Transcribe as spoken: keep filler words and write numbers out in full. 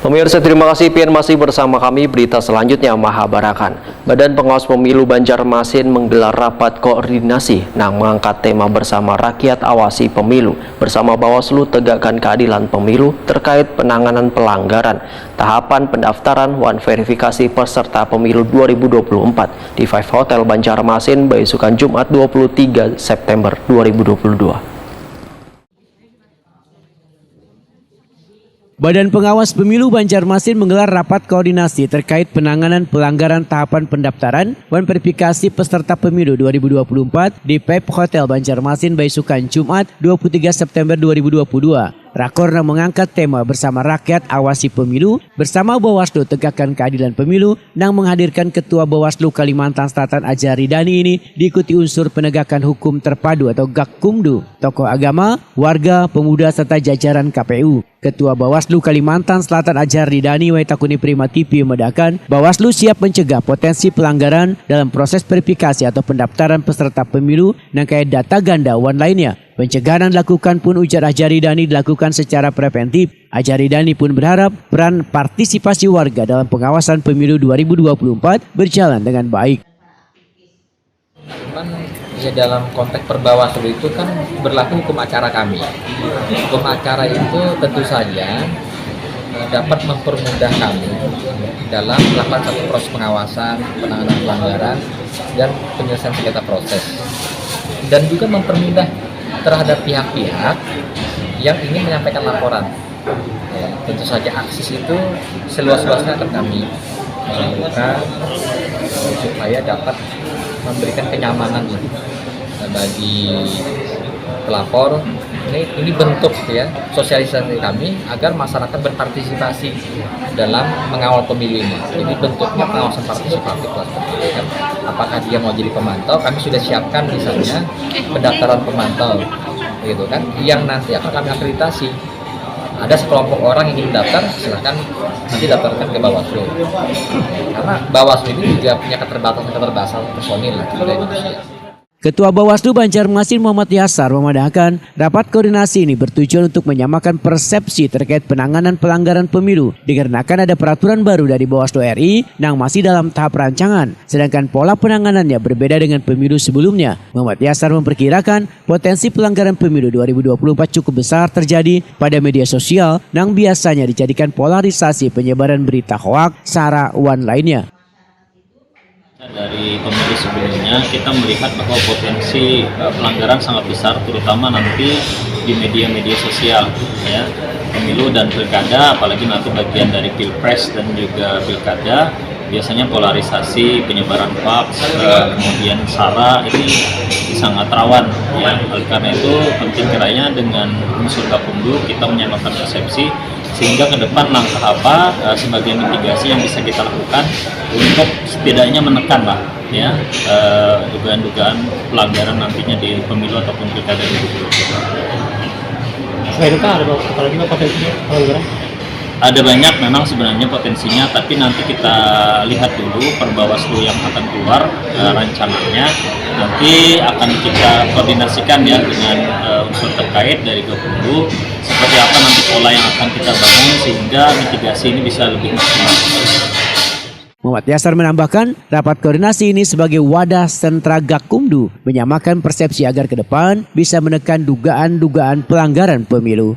Pemirsa, terima kasih pian masih bersama kami. Berita selanjutnya mahabarakan. Badan Pengawas Pemilu Banjarmasin menggelar rapat koordinasi nang mengangkat tema bersama rakyat awasi pemilu bersama Bawaslu tegakkan keadilan pemilu terkait penanganan pelanggaran tahapan pendaftaran wan verifikasi peserta pemilu dua ribu dua puluh empat di Five Hotel Banjarmasin, baisukan Jumat dua puluh tiga September dua ribu dua puluh dua. Badan Pengawas Pemilu Banjarmasin menggelar rapat koordinasi terkait penanganan pelanggaran tahapan pendaftaran wan verifikasi peserta pemilu dua ribu dua puluh empat di Pep Hotel Banjarmasin, baisukan Jumat dua puluh tiga September dua ribu dua puluh dua. Rakorna mengangkat tema bersama rakyat awasi pemilu bersama Bawaslu tegakkan keadilan pemilu nang menghadirkan Ketua Bawaslu Kalimantan Selatan Azhar Ridani ini diikuti unsur penegakan hukum terpadu atau Gakumdu, tokoh agama, warga, pemuda, serta jajaran K P U. Ketua Bawaslu Kalimantan Selatan Azhar Ridani wai takuni Prima T V memadahakan, Bawaslu siap mencegah potensi pelanggaran dalam proses verifikasi atau pendaftaran peserta pemilu nang kaya data ganda wan lainnya. Pencegahan yang dilakukan pun, ujar Azhar Ridani, dilakukan secara preventif. Azhar Ridani pun berharap peran partisipasi warga dalam pengawasan pemilu dua ribu dua puluh empat berjalan dengan baik. Cuman ya dalam konteks perbawaslu itu kan berlaku hukum acara kami. Hukum acara itu tentu saja eh, dapat mempermudah kami dalam melakukan satu proses pengawasan, penanganan pelanggaran, dan penyelesaian sengketa proses. Dan juga mempermudah terhadap pihak-pihak yang ingin menyampaikan laporan. Ya, tentu saja akses itu seluas-luasnya akan kami lakukan supaya dapat memberikan kenyamanan lah bagi pelapor. Ini, ini bentuk ya sosialisasi kami agar masyarakat berpartisipasi dalam mengawal pemilu ini. Jadi bentuknya pengawasan partisipatif lah. Apakah dia mau jadi pemantau? Kami sudah siapkan misalnya pendaftaran pemantau, gitu kan? Yang nanti akan kami akreditasi. Ada sekelompok orang yang ingin daftar, silahkan nanti daftarkan ke Bawaslu. Karena Bawaslu ini juga punya keterbatasan-keterbatasan personil lah, sebagai manusia. Ketua Bawaslu Banjarmasin Muhammad Yasar memadahakan, rapat koordinasi ini bertujuan untuk menyamakan persepsi terkait penanganan pelanggaran pemilu dikarenakan ada peraturan baru dari Bawaslu R I nang masih dalam tahap rancangan, sedangkan pola penanganannya berbeda dengan pemilu sebelumnya. Muhammad Yasar memperkirakan potensi pelanggaran pemilu dua ribu dua puluh empat cukup besar terjadi pada media sosial nang biasanya dijadikan polarisasi penyebaran berita hoak, sara, wan lainnya. Dari pemilu sebelumnya kita melihat bahwa potensi eh, pelanggaran sangat besar, terutama nanti di media-media sosial, ya, pemilu dan pilkada, apalagi nanti bagian dari pilpres dan juga pilkada, biasanya polarisasi, penyebaran hoax, eh, kemudian sara ini sangat rawan, ya. Oleh karena itu penting kiranya dengan unsur Gakumdu kita menyamakan persepsi sehingga ke depan langkah apa eh, sebagai mitigasi yang bisa kita lakukan untuk setidaknya menekan lah, ya, eh, dugaan-dugaan pelanggaran nantinya di pemilu ataupun pilkada dua ribu dua puluh empat. Selain itu ada apa lagi, Pak, potensinya pelanggaran? Ada banyak memang sebenarnya potensinya, tapi nanti kita lihat dulu Perbawaslu yang akan keluar eh, rancangannya. Nanti akan kita koordinasikan ya dengan eh, unsur terkait dari Gakumdu seperti apa nanti pola yang akan kita bangun sehingga mitigasi ini bisa lebih maksimal. Muhammad Yasar menambahkan, rapat koordinasi ini sebagai wadah sentra Gakumdu menyamakan persepsi agar ke depan bisa menekan dugaan-dugaan pelanggaran pemilu.